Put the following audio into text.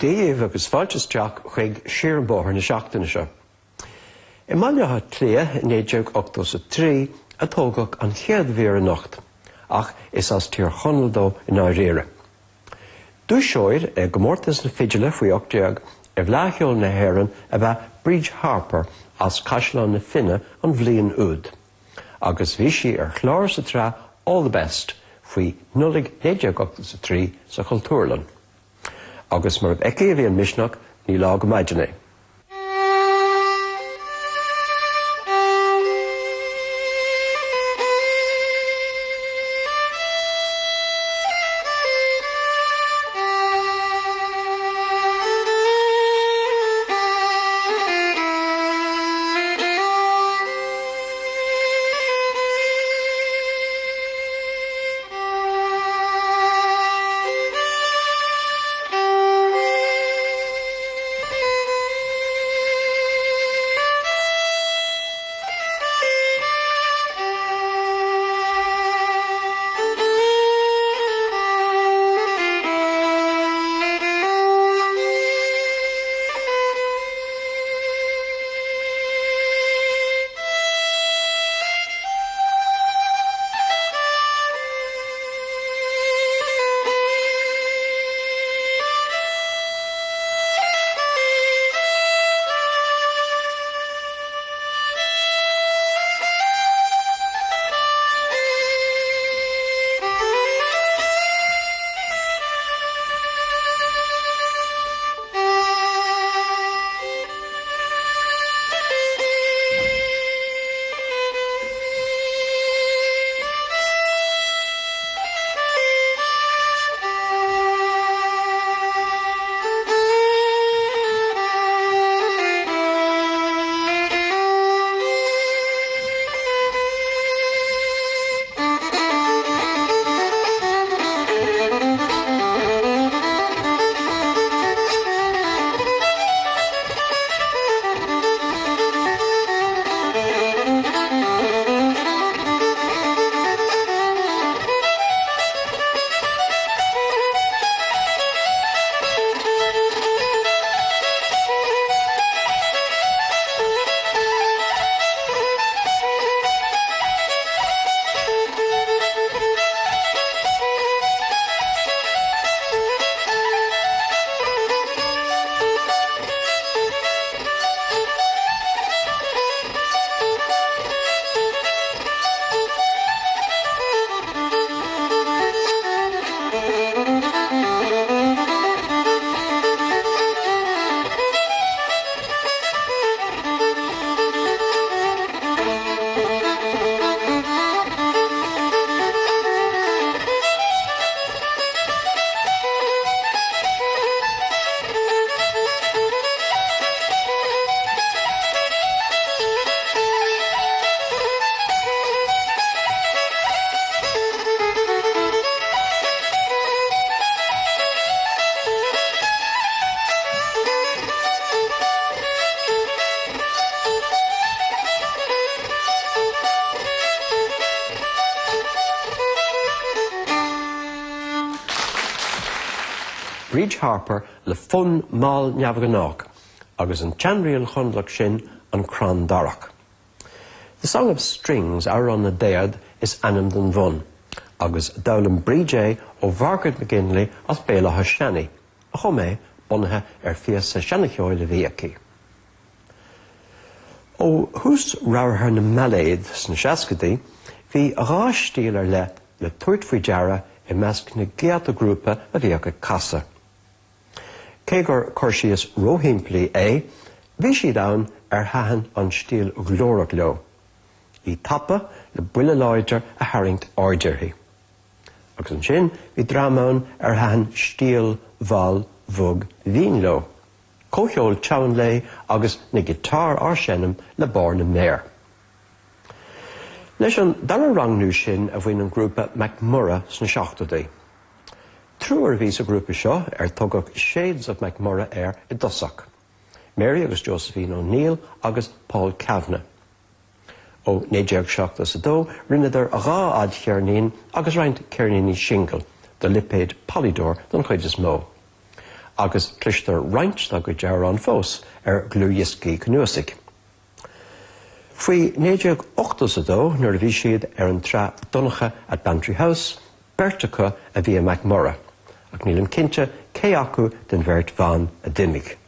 Dia dhaoibh agus fáilte isteach chuig Siar an Bóthar na seachtaine seo. I mBaile Átha Cliath i 1983 a tógadh an chéad mhír anocht, ach is as Tír Chonaill dó i ndáiríre. Duaiseoir i gcomórtas na fidile faoi 18 i bhFleadh Cheoil na hÉireann ab ea Bríd Harper as Caisleán na Finne an bhliain úd, agus bhí sí ar chlár sa tsraith All the Best faoi Nollaig 1983 sa Chultúrlann. Agus murab aici a bhí an misneach, ní lá go maidin é. Bríd Harper le fonn mall neamhghnách agus an tseanríl Chonallach sin An Crann Darach. The Song of Strings, Amhrán na dTéad, is ainm don bhfonn, agus d'fhoghlaim Bríd é ó Mhargaret McGinley as Béal Átha Seanaidh, a chum é, bunaithe ar phíosa seanacheoil a bhí aici. Ó thús rabhartha na mbailéad sna seascaidí, bhí 2 stíl ar leith le tabhairt faoi deara i measc na gcéadta grúpa a bhíodh ag casadh. Cé gur cur síos róshimplí é, bhí siad ann ar thaitin an stíl ghlórach leo, í tapa le buille láidir a tharraingt aird uirthi. Agus ansin bhí dream ann ar thaitin stíl mhall bhog mhín leo, comhcheol teann léi agus na giotáir á seinm le barr na méar. Leis an dara rangnú sin a bhain an grúpa MacMurrough sna seachtóidí. Triúr a bhí sa ghrúpa seo, ar tugadh Shades of MacMurrough air i dtosach, Mary agus Josephine O'Neill agus Paul Kavanagh. Ó 1972 rinneadar 2 fhadcheirnín agus roinnt ceirníní singil, do lipéad Polydor don chuid is mó. agus cloistear roinnt dá gcuid amhrán fós ar dhlúthdhioscaí cnuasaigh. Faoi 1982, nuair a bhí siad ar an tsraith Donncha at Bantry House, beirt acu a bhí i MacMurrough, ach nílim cinnte cé acu den bheirt bhan a d'imigh.